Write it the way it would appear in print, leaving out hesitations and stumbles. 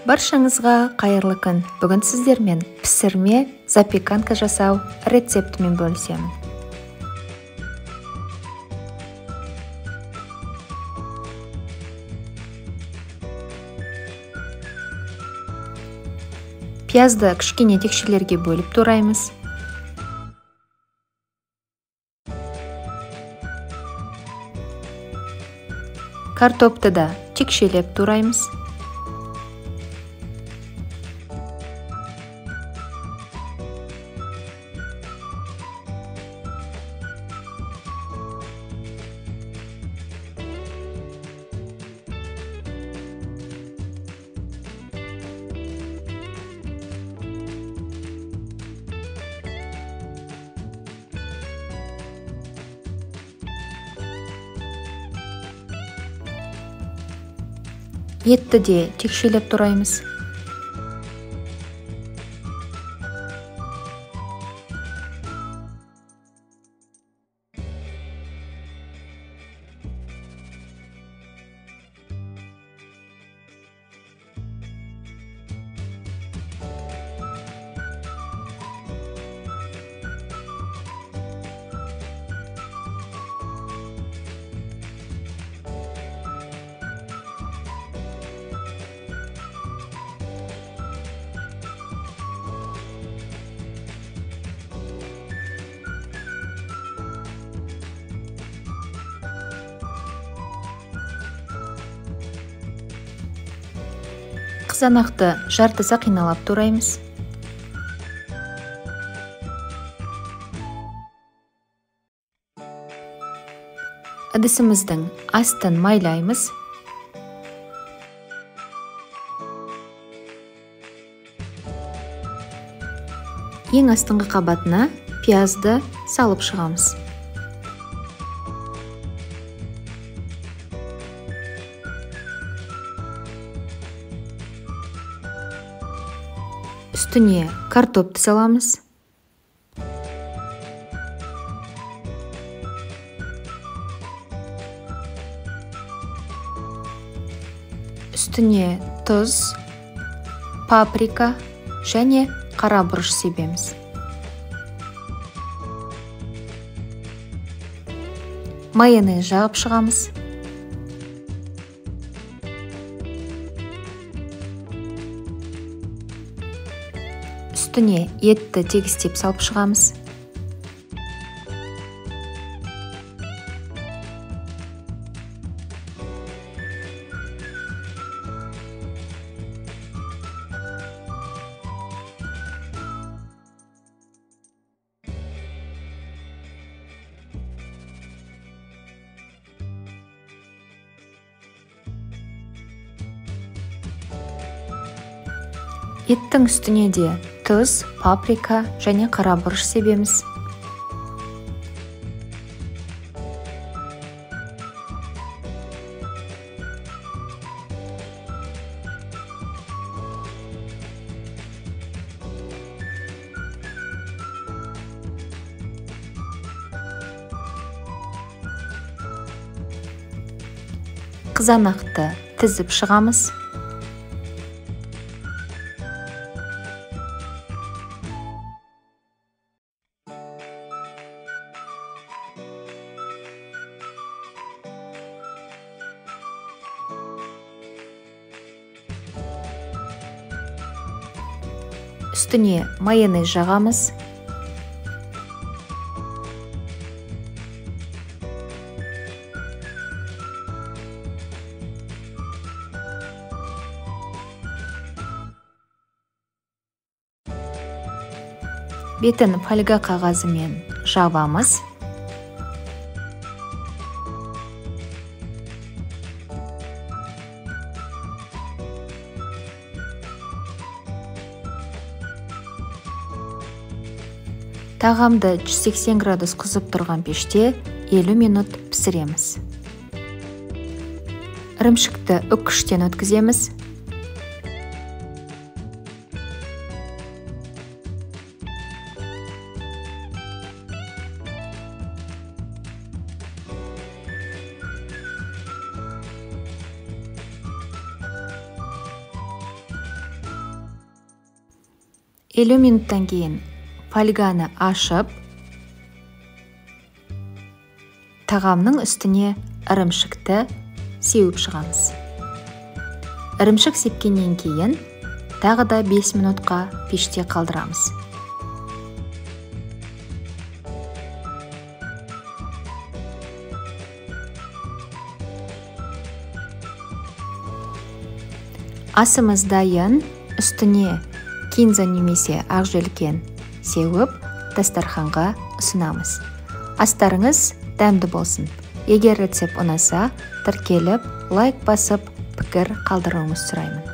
Баршаңызға қайырлы күн. Бүгін сіздермен пісірме запеканка жасау рецептімен бөлісемін. Пиязды кішкене текшелерге бөліп тураймыз. Картопты да текшелеп тураймыз. Етті де текшелеп тураймыз. Қызанақты жарты сақиналап тураймыз. Ыдысымыздың астын майлаймыз. Ең астыңғы қабатына пиязды салып шығамыз. Үстіне картопты саламыз. Үстіне тұз, паприка және қара бұрыш себеміз. Майонез жағып шығамыз. Үстіне етті тегістеп салып шығамыз. Еттің үстіне де тұз, паприка және қара бұрыш себеміз. Қызанақты тізіп шығамыз. Үстіне майонез жағамыз. Бетін фольга қағазымен жабамыз. Тағамды 180 градус қызып тұрған пеште 50 минут пісіреміз. Ірімшікті үккіштен өткіземіз. 50 минуттан кейін фольганы ашып, тағамның үстіне ірімшікті сеуіп шығамыз. Ірімшік сепкеннен кейін тағы да 5 минутқа пеште қалдырамыз. Асымыз дайын, үстіне кинза немесе ақжелкен сеуіп, дастарханға ұсынамыз. Астарыңыз дәмді болсын. Егер рецепт ұнаса, тіркеліп, лайк басып, пікір қалдыруыңызды сұраймын.